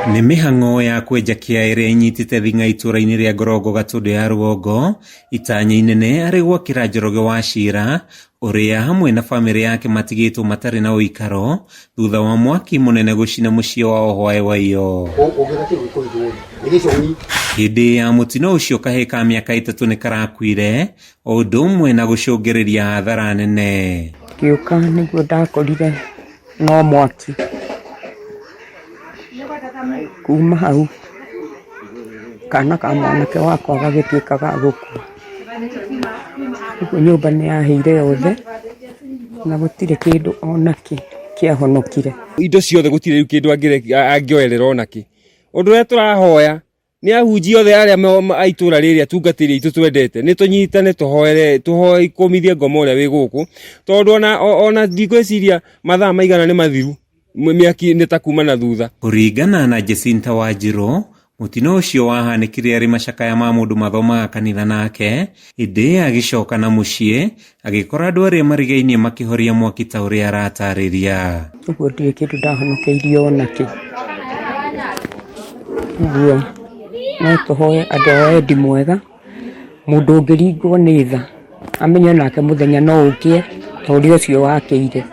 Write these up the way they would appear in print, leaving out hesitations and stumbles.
Nĩ mĩhang'o ya kwenja kĩa ĩrĩa ĩnyitĩte thing'a itũũra-inĩ rĩa Ngorongo Gatũndũ ya Rũgongo, itanya inene arĩ gwakĩra Njoroge wa Ciira ũrĩa hamwe na bamĩrĩ yake matigĩtwo matarĩ na ũikaro thutha wa mwaki mũnene gũcina mũciĩ wao hwaĩ wa iyo. Hĩndĩ ya mũtino ũcio kahĩĩ ka mĩaka 3 nĩ karakuire o ũndũ ũmwe na gũcũngĩrĩria hathara nene. Ngĩũka nĩguo ndakorire no mwaki kuma hau kana ka mwanake wakwa gagĩtuĩka ga gũkua. Ũguo nyũmba nĩ yahĩire yothe na gũtirĩ kĩndũ ona kĩ kĩahonokire. Indo ciothe gũtirĩ rĩu kĩndũ angĩoerera ona kĩ. Ũndũ ũrĩa tũrahoya nĩ ahunjia othe arĩa a itũũra rĩrĩ atungatĩri aitũ twendete, nĩ tũnyitane tũhoere, tũhoe kũmithia ngoma ũrĩa wĩ gũkũ, tondũ ona ndigwĩciria mathaa maigana nĩ mathiru, mĩaki nĩ ta kuma na thutha. Kũringana na Jacinta Wanjirũ, mũtino ũcio wahanĩkire arĩ macakaya ma mũndũ mathomaga kanitha nake, hĩndĩ agĩcoka na mũciĩ agĩkora andũ arĩa marigainie makĩhoria mwaki ta ũrĩa aratarĩria. Ũguo ndirĩ kĩndũ ndahonokeirio ona kĩ. Ũguo no tũhoe andũ a wendi mwega, mũndũ ũngĩringwo nĩ tha amenye nake mũthenya no ũkĩe ta ũrĩa ũcio wakĩire.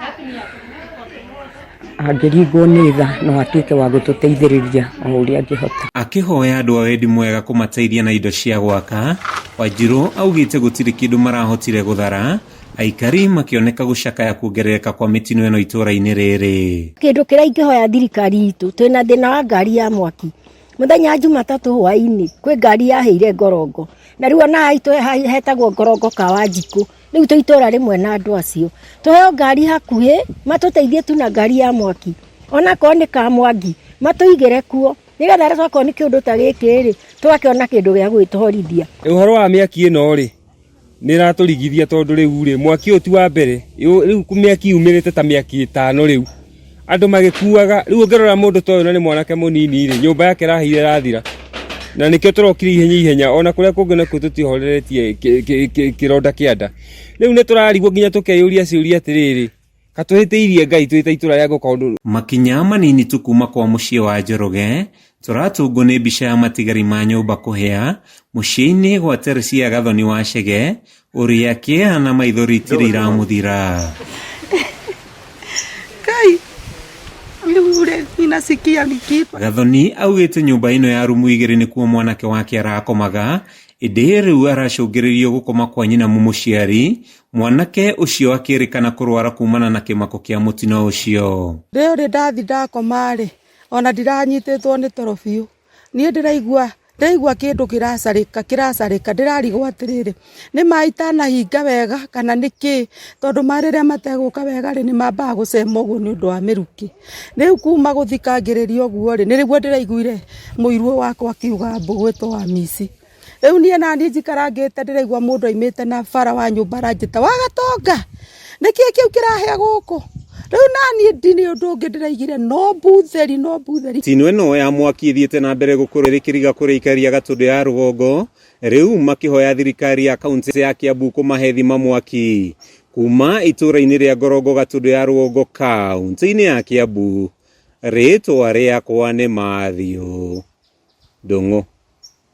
Angĩringwo nĩ tha no atuĩke wa gũtũteithĩrĩria o ũrĩa angĩhota. Akĩhoya andũ a wendi mwega kũmateithia na indo cia gwaka, Wanjirũ augĩte gũtirĩ kĩndũ marahotire gũthara, aikari makĩoneka gũcakaya kuongerereka kwa mĩtino ĩno itũũra-inĩ rĩrĩ. Kĩndũ kĩrĩa ingĩhoya thirikari itũ, twĩna thĩna wa ngari ya mwaki. Mũthenya wa Jumatatũ hwaĩ-inĩ kwĩ ngari yahĩire Ngorongo, na rĩu ona haitũ hetagwo Ngorongo ka Wanjikũ, rĩu twĩ itũũra rĩmwe na andũ acio. Tũheo ngari hakuhĩ, matũteithie tu na ngari ya mwaki, onakorwo nĩ ka Mwangi, matũigĩre kuo, nĩgetha rĩrĩa twakorwo nĩ kĩũndũ ta gĩkĩ rĩ, tũgakĩona kĩndũ gĩa gũgĩtũhorithia. Ũhoro wa mĩaki ĩno rĩ, nĩ ĩratũrigithia tondũ rĩu rĩ, mwaki ũyũ ti wa mbere, rĩu mĩaki yumĩrĩte ta mĩaki 5 rĩu. Andũ magĩkuaga, rĩu ũngĩrora mũndũ ta ũyũ na nĩ mwanake mũnini rĩ, nyũmba yake ĩrahĩire ĩrathira. Na nĩkĩo tũrokire ihenya ihenya, ona kũrĩa kũngĩ nakuo tũtihoreretie kĩronda kĩa nda. Rĩu nĩ tũrarigwo nginya tũkeyũria ciũria atĩrĩrĩ, katũhĩtĩirie Ngai twĩ ta itũra rĩa gũka ũndũ. Makinya manini tu kuma kwa mũciĩ wa Njoroge, tũratũngwo nĩ mbica ya matigari ma nyũmba kũhĩa mũciĩ-inĩ gwa Teresia Gathoni wa Chege, ũrĩa kĩeha na maithori itirĩ iramũthira. Ngai, rĩu rĩ, ninasikia nikiitwa. Gathoni augĩte nyũmba ĩno ya rumu 2 nĩkuo mwanake wake arakomaga, ĩndĩ rĩu aracũngĩrĩrio gũkoma kwa nyina mũmũciari, mwanake ũcio akĩrĩkana kũrwara kumana na kĩmako kĩa mũtino ũcio. Rĩu rĩ ndathi ndakoma rĩ, ona ndiranyitĩtwo nĩ toro biũ. Niĩ ndĩraigua kĩndũ kĩracarĩka, kĩracarĩka, ndĩrarigwo atĩrĩrĩ, nĩ maĩ itanahinga wega kana nĩ kĩ? Tondũ maĩ rĩrĩa mategũka wega rĩ, nĩ mambaga gũcema ũguo nĩ ũndũ wa mĩrukĩ. Rĩu kuma gũthikangĩrĩria ũguo rĩ, nĩrĩguo ndĩraiguire mũiruo wakwa akiuga mbu gwĩtwo Hamisi. Rĩu niĩ naniĩ njikarangĩte ndĩraigua mũndũ aimĩte na bara wa nyũmba aranjĩta, wa Gatonga, nĩkĩ kĩu kĩrahĩa gũkũ? Rĩu naniĩ ndirĩ ũndũ ũngĩ ndĩraigire, no mbutheri, no mbutheri. Mĩtino ĩno ya mwaki ĩthiĩte na mbere gũkorwo ĩrĩ kĩriga kũrĩ aikari a Gatũndũ ya Rũgongo, rĩu makĩhoya thirikari ya kaunti ya Kiambu kũmahe thima mwaki kuma itũũra-inĩ rĩa Ngorongo Gatũndũ ya Rũgongo kaunti-inĩ ya Kiambu. Rĩtwa rĩakwa nĩ Matthew Ndung'u.